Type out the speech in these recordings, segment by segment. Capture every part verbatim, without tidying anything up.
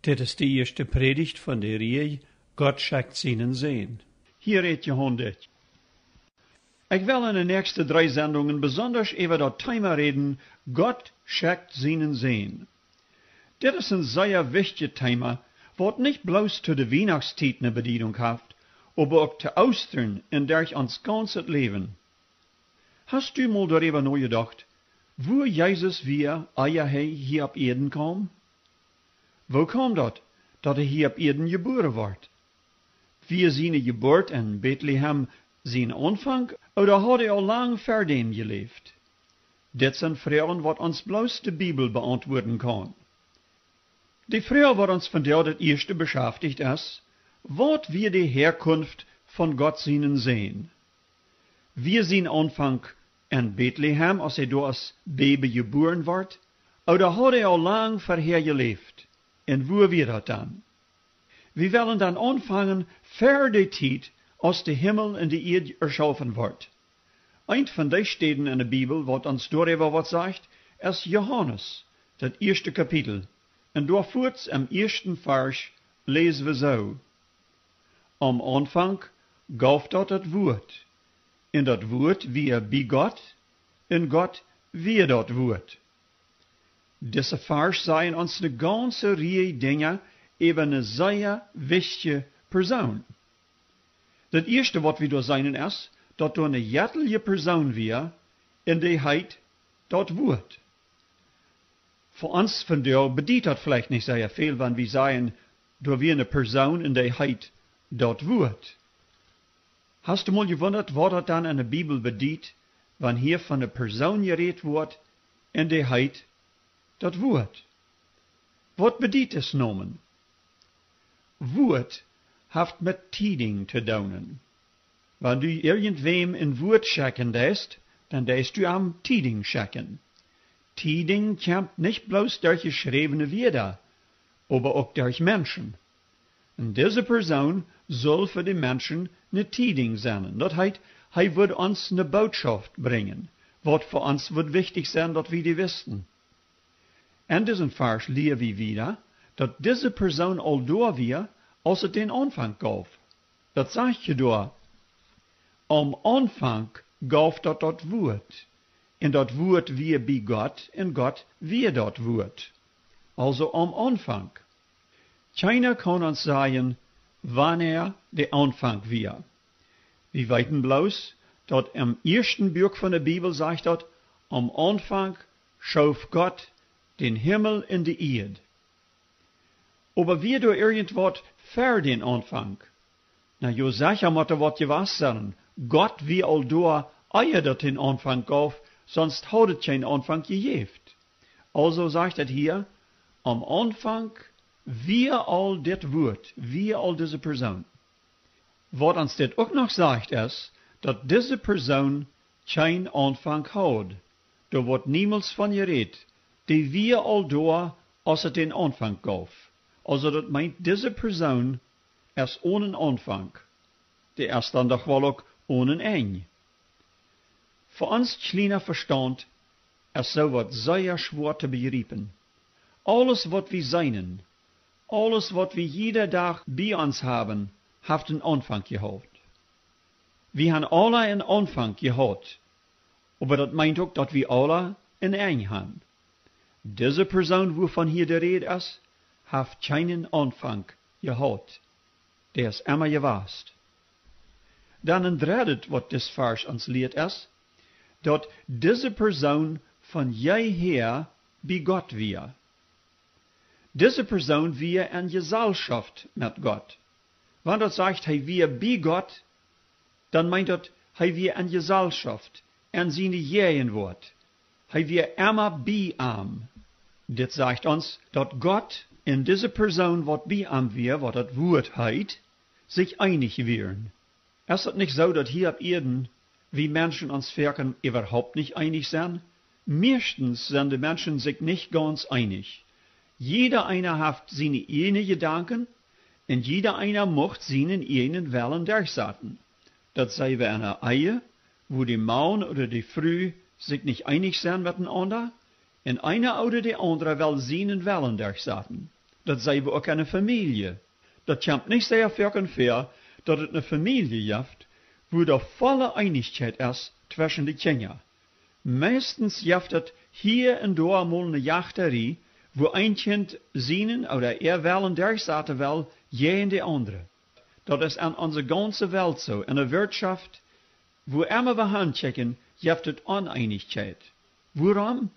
Dit es de ieeschte Prädicht von de Rieej: Gott schekjt sienen Sän. Hia rät Johan Dyck. Ekj well en de näakjste dree Sendungen besondasch äwa daut Teema räden: Gott schekjt sienen Sän. Dit es een sea wichtjet Teema, waut nich bloos to de Wienachtstiet ne Bediedunk haft, oba uk to Oostren un derch ons gaunzet Läwen. Hast du mol doaräwa nojedocht, wua Jesus wia, ea hee hia opp Ieed kaum? Woo kaum daut, daut hee hia opp Ieed jebuaren wort? Wia siene Jeburt en Betlehem sien Aunfank, ooda haud hee aul lang ver däm jeläft? Dit sent Froagen, waut ons bloos de Bibel beauntwuaden kaun. De Froag, waut ons vondoag daut ieeschte beschaftigt, es: Waut wia de Häakunft von Gott sienen Sän? Wia sien Aunfank en Betlehem, aus hee doa aus Bäbe jebuaren wort, ooda haud hee aul lang verhäa jeläft? Un wua wia daut dan? Wie wellen dan aunfangen ver de Tiet, aus de Himmel un de Ieed erschaufen wort. Eent von dee Städen en de Bibel, waut ons doaräwa waut sajcht, es Johanes, daut ieeschte Kapitel. Un doa fuats em ieeschten Varsch läs wie soo: Aum Aunfank gauf daut daut Wuat, un daut Wuat wia bie Gott, un Gott wia daut Wuat. Dise Varsch sajen ons ne gaunze Rieej Dinja äwa ne sea wichtje Persoon. Daut ieeschte, waut wie doa seenen, es, daut doa ne jettelje Persoon wia, un dee heet daut Wuat. Fa ons vondoag bediet daut veleicht nich sea väl, wan wie sajen, doa wia ne Persoon un dee heet daut Wuat. Hast du mol jewundat, waut daut dan en de Bibel bediet, wan hia von ne Persoon jerät woat un dee heet daut Wuat? Waut bediet dis Nomen? Wuat haft met Tiedinj to doonen. Wan du irjentwäm een Wuat schekjen deist, dan deist du am Tiedinj schekjen. Tiedinj kjemt nich bloos derch jeschräwne Wieed, oba uk derch Menschen. Un dise Persoon sull fa de Menschen ne Tiedinj sennen. Daut heet, hee wudd ons ne Bootschoft brinjen, waut fa ons wudd wichtich sennen, daut wie dee wisten. En disen Varsch lia wie wieda, daut dise Persoon aul doa wia, aus et dän Aunfank gauf. Daut sajcht je doa: Aum Aunfank gauf daut daut Wuat, un daut Wuat wia bie Gott, un Gott wia daut Wuat. Aulsoo aum Aunfank. Kjeena kaun ons sajen, wanea de Aunfank wia. Wie weeten bloos, daut em ieeschten Buak von de Bibel sajcht daut: Aum Aunfank schuf Gott dän Himmel un de Ieed. Oba wia doa irjentwaut ver dän Aunfank? Na jo, secha mott doa waut jewast sennen. Gott wia aul doa, ea daut dän Aunfank gauf, sonst haud et kjeen Aunfank jejäft. Aulsoo sajcht et hia: Aum Aunfank wia aul dit Wuat, wia aul dise Persoon. Waut ons dit uk noch sajcht, es, daut dise Persoon kjeen Aunfank haud. Doa woat niemols von jerät. Dee wia aul doa, aus et dän Aunfank gauf. Aulsoo daut meent, dise Persoon es onen Aunfank. Dee es dan doch woll uk onen Enj. Fa ons kjliena Vestaunt es soowaut sea schwoa to bejriepen. Aules, waut wie seenen, aules, waut wie jieda Dach bie ons haben, haft een Aunfank jehaut. Wie han aula een Aunfank jehaut, oba daut meent uk, daut wie aula een Enj han. Dise Persoon, wuavon hia de Räd es, haft kjeenen Aunfank jehaut. Dee es emma jewast. Dan een dreddet, waut dis Varsch ons lieet, es, daut dise Persoon von jeehäa bie Gott wia. Dise Persoon wia en Jesalschoft met Gott. Wan daut sajcht, hee wia bie Gott, dan meent daut, hee wia en Jesalschoft, en siene Jäajenwoat. Hee wia emma bie am. Dit sajcht ons, daut Gott un dise Persoon, waut bie am wia, waut daut Wuat heet, sikj eenich wieren. Es daut nich soo, daut hia opp Ieed wie Menschen ons foaken äwahaupt nich eenich sent? Mieeschtens sent de Menschen sikj nich gaunz eenich. Jieda eena haft siene ieejne Jedanken un jieda eena mucht sienen ieejnen Wellen derchsaten. Daut seene wie en ne Ehe, wua de Maun ooda de Fru sikj nich eenich sent met eenaunda, un eena ooda de aundra well sienen Wellen derchsaten. Daut see wie uk enne Famielje. Daut kjemt nich sea foaken väa, daut et ne Famielje jeft, wua doa volle Eenichkjeit es tweschen de Kjinja. Meistens jeft et hia un doa mol ne Jachtarie, wua een Kjint sienen ooda äa Wellen derchsaten well jäajen de aundre. Daut es en onse gaunze Welt soo, en de Wirtschoft, wuaemma wie hankjikjen, jeft et Oneenichkjeit. Wuarom?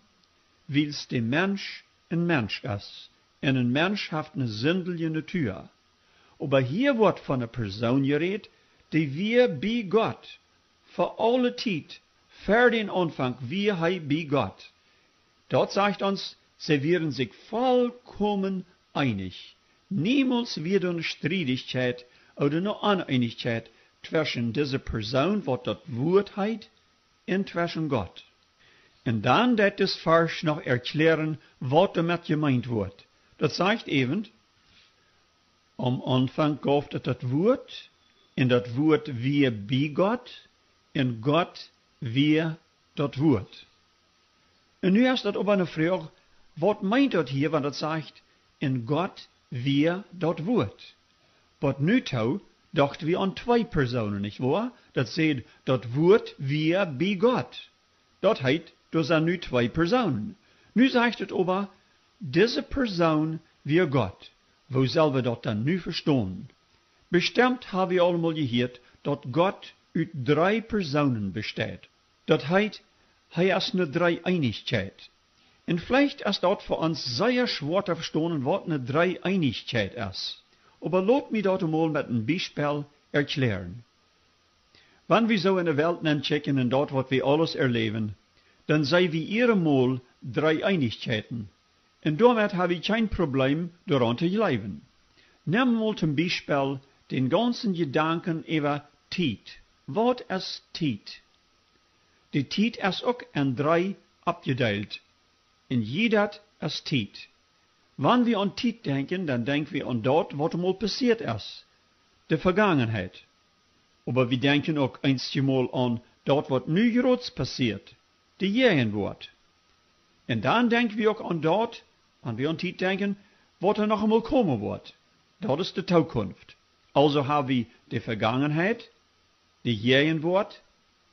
Wiels de Mensch en Mensch es, un en Mensch haft ne sindje Natua. Oba hia woat von ne Persoon jerädt, dee wia bie Gott, fa aule Tiet, ver dän Aunfank wia hee bie Gott. Daut sajcht ons, see wieren sikj volkomen eenich. Niemols wia doa ne Striedichkjeit ooda ne Oneenichkjeit tweschen dise Persoon, waut daut Wuat heet, un tweschen Gott. Un dan deit dis Varsch noch erkjläaren, waut doamet jemeent woat. Daut sajcht äwent: Aum Aunfank gauf et daut Wuat, un daut Wuat wia bie Gott, un Gott wia daut Wuat. Un nu es daut oba ne Froag, waut meent daut hia, wan daut sajcht: Un Gott wia daut Wuat? Bot nu too docht wie aun twee Persoonen, nich woa? Daut säd, daut Wuat wia bie Gott. Daut heet, doa sent nu twee Persoonen. Nu sajcht et oba, dise Persoon wia Gott. Woo sell wie daut dan nu vestonen? Bestemt ha wie aul mol jehieet, daut Gott ut dree Persoonen besteit. Daut heet, hee es ne Dreeeenichkjeit. Un veleicht es daut fa ons sea schwoa to vestonen, waut ne Dreeeenichkjeit es. Oba lot mie daut mol met en Biespel erkjläaren. Wan wie soo en de Welt nenkjikjen un daut, waut wie aules erläwen, dan see wie ieremol Dreeeenichkjeiten. Un doamet ha wie kjeen Probleem, doaraun to jleewen. Nemm mol tom Biespel dän gaunzen Jedanken äwa Tiet. Waut es Tiet? De Tiet es uk en dree oppjedeelt. Un jiedet es Tiet. Wan wie aun Tiet denkjen, dan denkj wie aun daut, waut mol passieet es, de Vegangenheit. Oba wie denkjen uk eenjemol aun daut, waut nu jrods passieet, de Jäajenwoat. Un dan denkj wie uk aun daut, wan wie aun Tiet denkjen, waut doa noch emol komen woat. Daut es de Tookunft. Aulsoo ha wie de Vegangenheit, de Jäajenwoat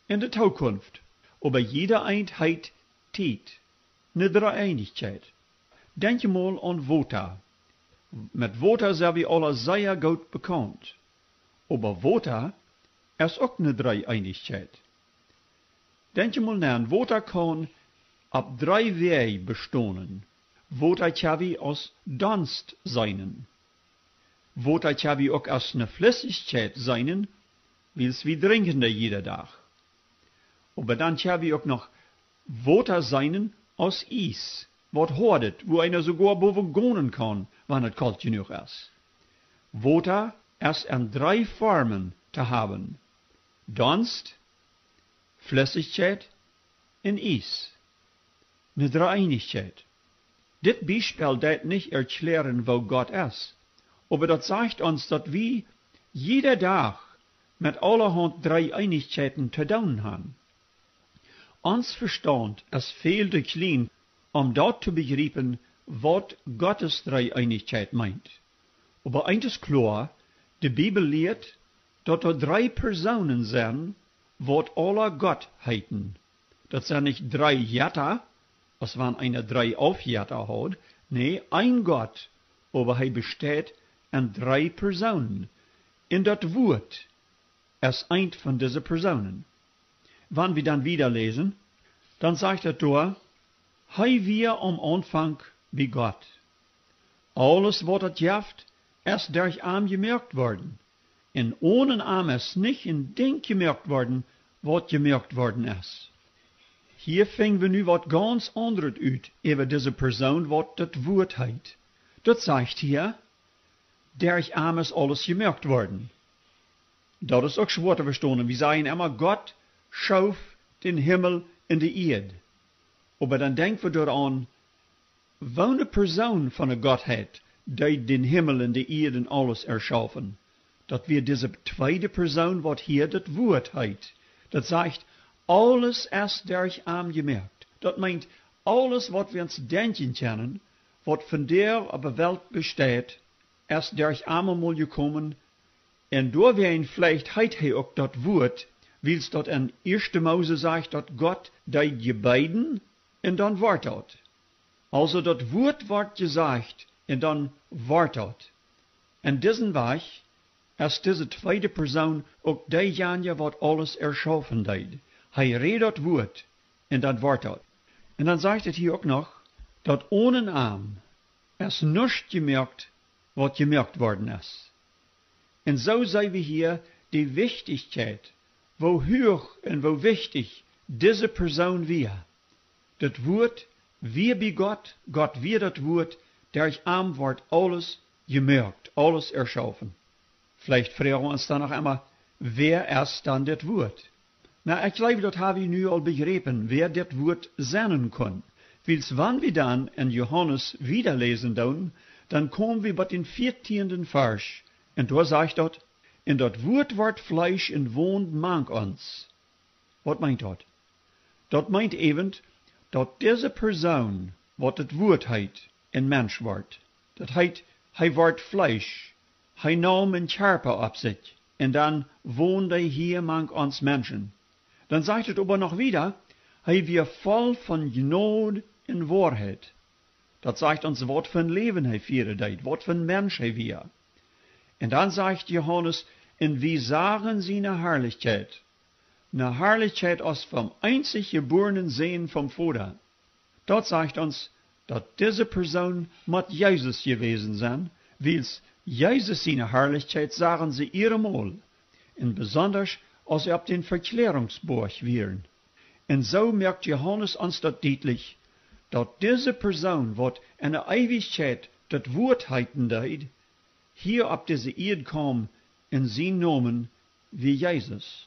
un de Tookunft. Oba jieda eent heet Tiet. Ne Dreeeenichkjeit. Denkj mol aun Wota. Met Wota sent wie aula sea goot bekaunt. Oba Wota es uk ne Dreeeenichkjeit. Denkj mol no, Wota kaun opp dree Wäaj bestonen. Wota kjenn wie aus Donst seenen. Wota kjenn wie uk aus ne Flissichkjeit seenen, wiels wie drinkjen dee jieda Dach. Oba dan kjenn wie uk noch Wota seenen aus Iess, waut hoadet, wua eena soogoa bowen gonen kaun, wan et kolt jenuach es. Wota es en dree Formen to haben: Donst, Flissichkjeit un Iess. Ne Dreeeenichkjeit. Dit Biespel deit nich erkjläaren, woo Gott es, oba daut sajcht ons, daut wie jieda Dach met aulahaunt Dreeeenichkjeiten to doonen han. Ons Vestaunt es väl too kjlien, om daut to bejriepen, waut Gottes Dreeeenichkjeit meent. Oba eent es kloa: de Bibel lieet, daut doa dree Persoonen sent, waut aula Gott heeten. Daut sent nich dree Jetta, aus wan eena dree Aufjetta haud. Nä, een Gott, oba hee besteit en dree Persoonen. Un daut Wuat es eent von dise Persoonen. Wan wie dan wieda läsen, dan sajcht et doa: Hee wia aum Aunfank bie Gott. Aules, waut et jeft, es derch am jemoakt worden. Un onen am es nich een Dinkj jemoakt worden, waut jemoakt worden es. Hia finj wie nu waut gaunz aundret ut äwa dise Persoon, waut daut Wuat heet. Daut sajcht hia: Derch am es aules jemoakt worden. Daut es uk schwoa to vestonen. Wie sajen emma, Gott schoof dän Himmel un de Ieed. Oba dan denkj wie doaraun, woone Persoon von de Gottheit deed dän Himmel un de Ieed un aules erschaufen? Daut wia dise tweede Persoon, waut hia daut Wuat heet. Daut sajcht: Aules es derch am jemoakt. Daut meent, aules, waut wie ons denkjen kjennen, waut vondoag opp de Welt besteit, es derch am emol jekomen. Un doawäajen veleicht heet hee uk daut Wuat, wiels daut en ieeschte Mose sajcht, daut Gott deed jebeeden un dan wort daut. Aulsoo daut Wuat wort jesajcht un dan wort daut. En disen Wajch es dise tweede Persoon uk deejanja, waut aules erschaufen deed. Hee räd daut Wuat un dan wort daut. Un dan sajcht et hia uk noch, daut onen am es nuscht jemoakt, waut jemoakt worden es. Un soo see wie hia de Wichtichkjeit, woo huach un woo wichtich dise Persoon wia. Daut Wuat wia bie Gott, Gott wia daut Wuat, derch am wort aules jemoakt, aules erschaufen. Veleicht froagen wie ons dan noch emol, wäa es dan dit Wuat? Na, ekj jleew, daut ha wie nu aul bejräpen, wäa dit Wuat sennen kunn. Wiels wan wie dan en Johanes wieda läsen doonen, dan komen wie bie dän vieetieenden Varsch. Un doa sajcht daut: "Un daut Wuat wort Fleesch un wond mank ons." Waut meent daut? Daut meent äwent, daut dise Persoon, waut daut Wuat heet, een Mensch wort. Daut heet, hee wort Fleesch. Hee naum een Kjarpa opp sikj. Un dan wond hee hia mank ons Menschen. Dan sajcht et oba noch wieda, hee wia voll von Jnod un Woarheit. Daut sajcht ons, waut fa een Läwen hee fieren deed, waut fa een Mensch hee wia. Un dan sajcht Johanes: "Un wie sagen siene Harlichkjeit." Ne Harlichkjeit aus vom eensich jebuarnen Sän vom Voda. Daut sajcht ons, daut dise Persoon mott Jesus jewäsen sennen, wiels Jesus siene Harlichkjeit sagen see eenjemol, un besondasch, aus see opp dän Verkjläarungsboajch wieren. Un soo moakt Johanes ons daut dietlich, daut dise Persoon, waut en de Eewichkjeit daut Wuat heeten deed, hia opp dise Ieed kaum, un sien Nomen wia Jesus.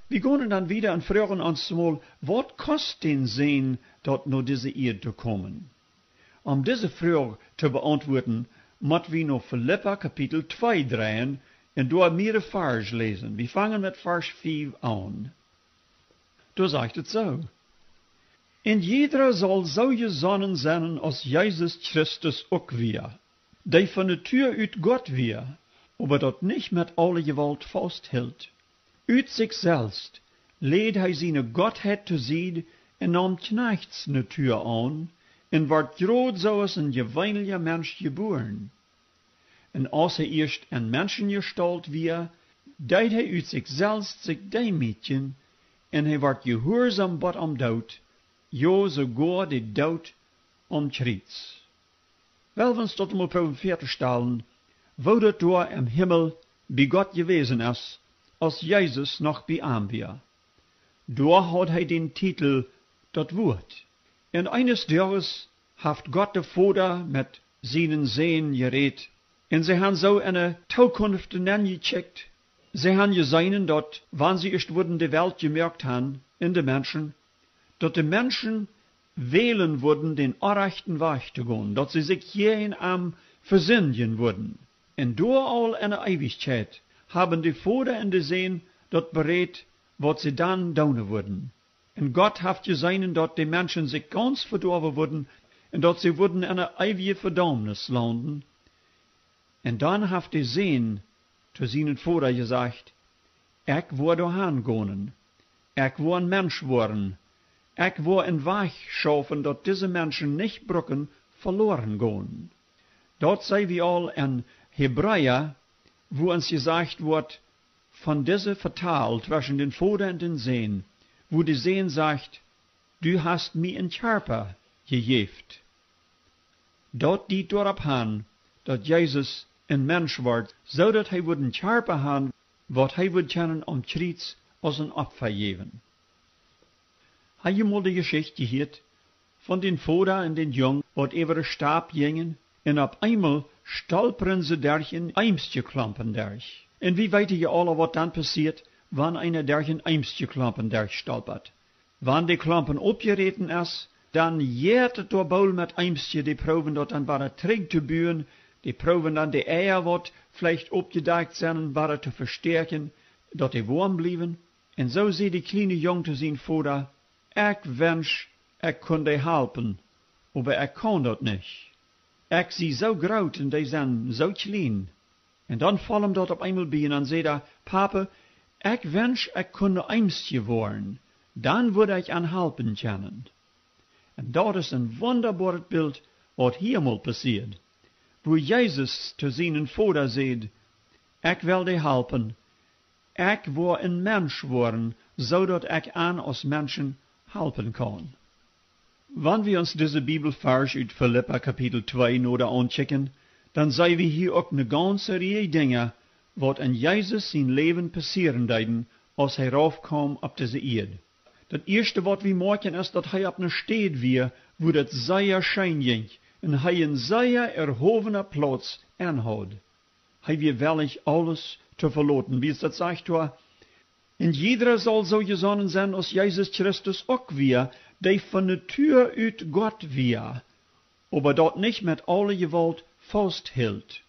Wie gonen dan wieda un froagen ons mol, waut kost dän Sän daut, no dise Ieed to komen? Om dise Froag to beauntwuaden, mott wie no Filippa Kapitel twee dreien un doa mearere Varsch läsen. Wie fangen met Varsch fief aun. Doa sajcht et soo: "Un jieda saul soo jesonnen sennen, aus Jesus Christus uk wia, dee von Natua ut Gott wia, oba daut nich met aule Jewault faust hilt. Ut sikj selfst läd hee siene Gottheit to Sied un naum Kjnajchtsnatua aun un wort jrod soo aus een jeweenlicha Mensch jebuaren. Un aus hee ieescht en Menschenjestault wia, deed hee ut sikj selfst sikj deemietjen, un hee wort jehuarsom bat aum Doot, jo, soogoa de Doot aum Kjriez." Well wie ons daut mol proowen väatostalen, woo daut doa em Himmel bie Gott jewäsen es, aus Jesus noch bie am wia. Doa haud hee dän Titel daut Wuat. Un eenes Doages haft Gott de Voda met sienen Sän jerät. Un see han soo enne Tookunft nenjekjikjt. See han jeseenen, daut, wan see ieescht wudden de Welt jemoakt han un de Menschen, daut de Menschen wälen wudden, dän orrajchten Wajch to gonen, daut see sikj hia en am vesindjen wudden. Un doa aul enne Eewichkjeit haben de Voda un de Sän daut berät, waut see dan doonen wudden. Un Gott haft jeseenen, daut de Menschen sikj gaunz vedoawen wudden un daut see wudden enne eewje Vedaumnis launden. Un dan haft de Sän to sienen Voda jesajcht: "Ekj woa doa han gonen. Ekj woa een Mensch woaren. Ekj woa een Wajch schaufen, daut dise Menschen nich brucken veloaren gonen." Daut see wie aul en Hebräa, wua ons jesajcht woat von dise Vetal tweschen dän Voda un dän Sän, wua de Sän sajcht: "Du hast mie een Kjarpa jejäft." Daut diet doaropp han, daut Jesus een Mensch wort, soo daut hee wudd een Kjarpa han, waut hee wudd kjennen aum Kjriez aus een Opfa jäwen. Ha jie mol de Jeschicht jehieet von dän Voda un dän Jung, waut äwa de Stap jinjen, un opp eemol stolpren see derch een Eemskjeklompen derch? Un wie weeten je aula, waut dan passieet, wan eena derch een Eemskjeklompen derch stolpat. Wan de Klompen oppjeräten es, dan jeit et doa boolt met Eemskjes, dee proowen daut dan wada trigj to buen, dee proowen dan de Eia, waut veleicht oppjedakt sent, wada to vestäakjen, daut dee woam bliewen. Un soo säd de kjliene Jung to sien Voda: "Ekj wensch, ekj kunn dee halpen, oba ekj kaun daut nich." Ekj sie soo groot un dee sent soo kjlien. Un dan foll am daut opp eemol bie un dan säd hee: Pape, ekj wensch, ekj kunn een Eemskje woaren, dan wudd ekj an halpen kjennen. Un daut es een wundaboaret Bilt, waut hia mol passieet, wua Jesus to sienen Voda säd: Ekj well dee halpen, ekj woa een Mensch woaren, soo daut ekj an aus Menschen halpen kaun. Wan wie ons dise Bibelvarsch ut Filippa Kapitel twee noda aunkjikjen, dan see wie hia uk ne gaunse Rieej Dinja, waut en Jesus sien Läwen passieren deeden, aus hee rauf kaum opp dise Ieed. Daut ieeschte, waut wie moakjen, es, daut hee opp ne Städ wia, wua daut sea scheen jinkj un hee een sea erhowena Plauz enhaud. Hee wia wellich, aules to veloten, wiels daut sajcht doa: Un jiedra saul soo jesonnen sennen, aus Jesus Christus uk wia, dee von Natua ut Gott wia, oba daut nich met aule Jewault faust hilt.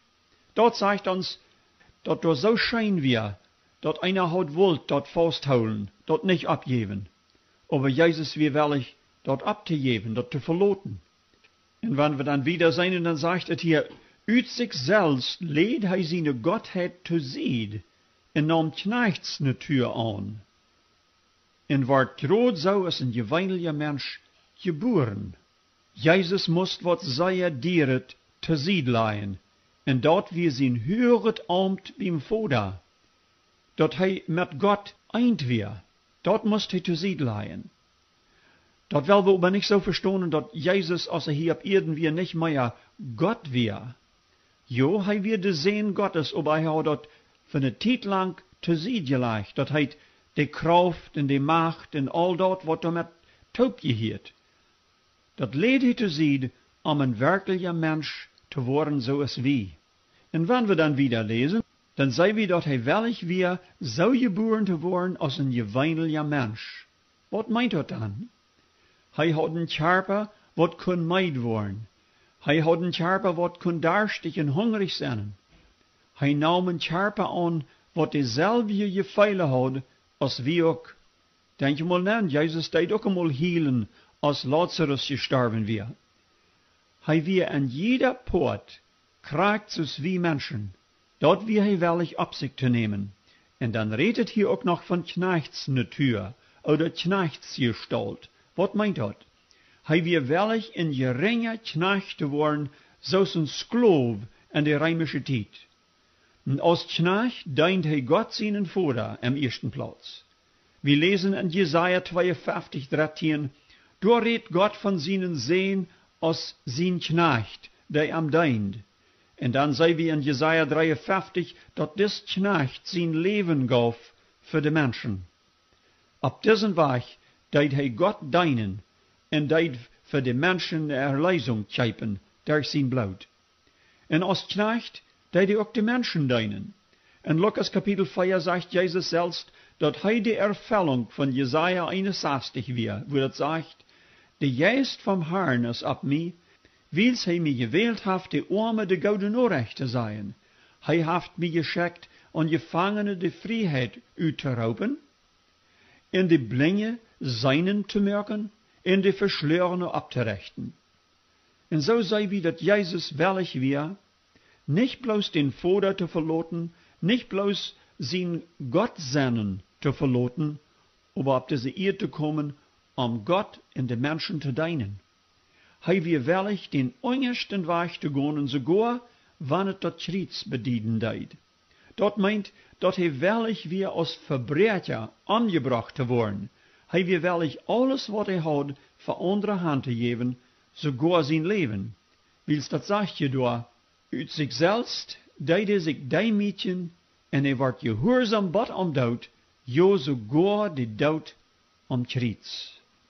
Daut sajcht ons, daut doa soo scheen wia, daut eena haud wult daut faust hoolen, daut nich oppjäwen. Oba Jesus wia wellich, daut opptojäwen, daut to veloten. Un wan wie dan wieda seenen, dan sajcht et hia: Ut sikj selfst läd hee siene Gottheit to Sied un naum Kjnajchtsnatua aun un wort jrod soo aus een jeweenelja Mensch jebuaren. Jesus must waut sea Dieret to Sied lajen, un daut wia sien huaget Aumt biem Voda, daut hee met Gott eent wia. Daut must hee to Sied lajen. Daut well wie oba nich soo vestonen, daut Jesus, aus hee hia opp Ieed wia, nich mea Gott wia. Jo, hee wia de Sän Gottes, oba hee haud daut fa ne Tiet lang to Sied jelajcht, daut heet, de Krauft un de Macht un aul daut, waut doamet toop jehieet. Daut läd hee to Sied, om een werkjlicha Mensch to woaren, soo aus wie. Un wan wie dan wieda läsen, dan see wie, daut hee wellich wia, soo jebuaren to woaren aus een jeweenelja Mensch. Waut meent daut dan? Hee haud een Kjarpa, waut kunn meed woaren. Hee haud een Kjarpa, waut kunn darschtich un hungrich sennen. Hee naum een Kjarpa aun, waut deselwje Jefeele haud aus wie uk. Denkj mol no, Jesus deed uk emol hielen, aus Lazarus jestorwen wia. Hee wia en jieda Poat krakjt soo aus wie Menschen. Daut wia hee wellich opp sikj to nämen. Un dan rät et hia uk noch von Kjnajchtsnatua ooda Kjnajchtsjestault. Waut meent daut? Hee wia wellich, een jerinja Kjnajcht to woaren, soo aus een Sklow en de reemische Tiet. Un aus Kjnajcht deend hee Gott, sienen Voda, em ieeschten Plauz. Wie läsen en Jesaja tweeunfeftich, drettieen, doa rät Gott von sienen Sän aus sien Kjnajcht, dee am deend. Un dan see wie en Jesaja dreeunfeftich, daut dis Kjnajcht sien Läwen gauf fa de Menschen. Opp disen Wajch deed hee Gott deenen un deed fa de Menschen ne Erleesunk kjeepen derch sien Bloot. Un aus Kjnajcht deed hee uk de Menschen deenen. En Lukas Kapitel vea sajcht Jesus selfst, daut hee de Erfellunk von Jesaja eenunsastich wia, wua daut sajcht: De Jeist vom Harn es opp mie, wiels hee mie jewält haft, de Oame de goode Norecht to sajen. Hee haft mie jeschekjt, aun Jefangene de Frieheit uttoroopen, un de Blinje seenen to moaken, un de Veschloagene opptorechten. Un soo see wie, daut Jesus wellich wia, nich bloos dän Voda to veloten, nich bloos sien Gottsennen to veloten, oba opp dise Ieed to komen, om Gott un de Menschen to deenen. Hee wia wellich, dän unjaschten Wajch to gonen, soogoa wan et daut Kjriez bedieden deed. Daut meent, daut hee wellich wia, aus Vebräakja omjebrocht to woaren. Hee wia wellich, aules waut hee haud fa aundre han to jäwen, soogoa sien Läwen. Wiels daut sajcht je doa: Ut sikj selfst deed hee sikj deemietjen, un hee wort jehuarsom bat aum Doot, jo, soogoa de Doot aum Kjriez.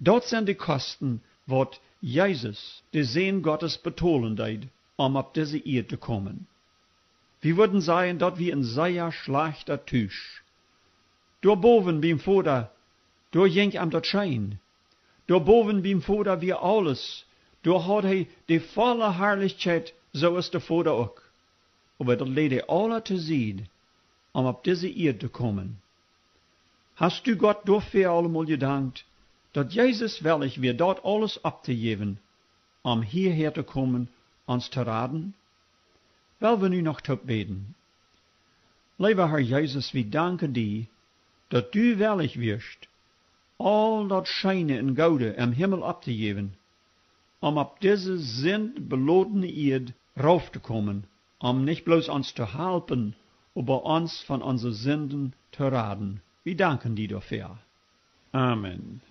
Daut sent de Kosten, waut Jesus, de Sän Gottes, betolen deed, om opp dise Ieed to komen. Wie wudden sajen, daut wia een sea schlajchta Tusch. Doa bowen biem Voda, doa jinkj am daut scheen. Doa bowen biem Voda wia aules. Doa haud hee de volle Harlichkjeit, soo aus de Voda uk. Oba daut läd hee aula to Sied, om opp dise Ieed to komen. Hast du Gott doafäa aul emol jedankt, daut Jesus wellich wia, daut aules opptojäwen, om hiahäa to komen, ons to raden? Well wie nu noch toop bäden. Leewa Herr Jesus, wie danken die, daut du wellich wieescht, aul daut scheene un goode em Himmel opptojäwen, om opp dise sindbelodne Ieed rauf to komen, om nich bloos ons to halpen, oba ons von onse Sinden to raden. Wie danken die doafäa. Amen.